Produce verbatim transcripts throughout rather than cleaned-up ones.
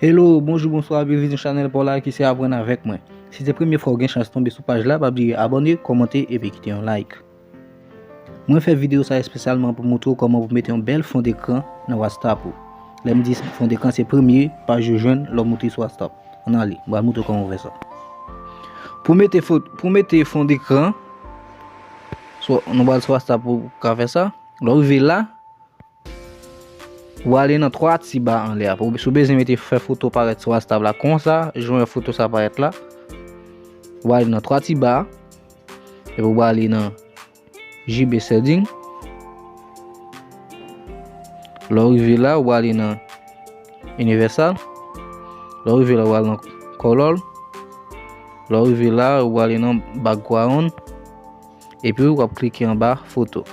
Hello, bonjou, bonswa, byenvini sou chanèl pa w la ki se Aprann Avèk Mwen. Si se premye fwa w gen chans tonbe sou paj la, pa bliye abòne, kòmante epi kite yon like. Mwen fè videyo sa espesyalman pou moutre w kòman pou mete yon bèl fon dekran nan WhatsApp ou. Lè m di fon dekran, se premye paj ou jwenn lè w moute sou WhatsApp. Ann ale, m pral moutre w kòman pou fè sa. Pou mete fo-, pou mete fon dekran, so, nou pral sou WhatsApp pou w ka fè sa. Lè w rive la, ou ale nan twa ti ba anlè a. Si w bezwen mete fè foto parèt sou WhatsApp la konsa, jan w wè foto sa parèt la, ou ale nan twa ti ba a, epi ou ale nan J B Settings. Lè w rive la, ou ale nan Universal. Lè w rive la, ou ale nan Color. Lè w rive la, ou ale nan Background. Epi w ap klike anba foto.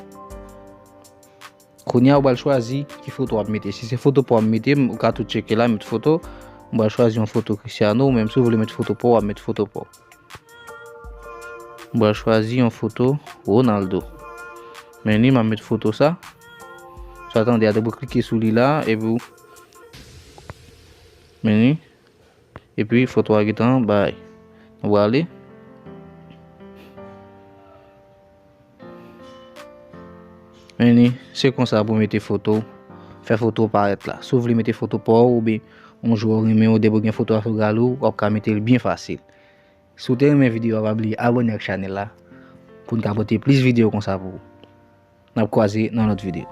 Kounye a, ou pral chwazi ki foto w ap mete. Si se foto pa w ap mete, ou ka tou tcheke la, met foto. M pral chwazi yon foto Cristiano, ou menm si w vle met foto pa w, w ap met foto pa w. M pral chwazi yon foto Ronaldo. Men li, m ap met foto sa. Sa tande a, depi w klike sou li la, epi w, men li, epi foto a gentan bay. Nou prale. Men li, se konsa pou mete foto, fè foto parèt la. Si w vle mete foto pa w oubyen yon jwè w renmen, ou depi w gen foto a sou galri w, w ap ka mete l byen fasil. Si w te renmen videyo a, pa bliye abòne ak chanèl la pou n ka pote plis videyo konsa pou ou. N ap kwaze nan lòt videyo.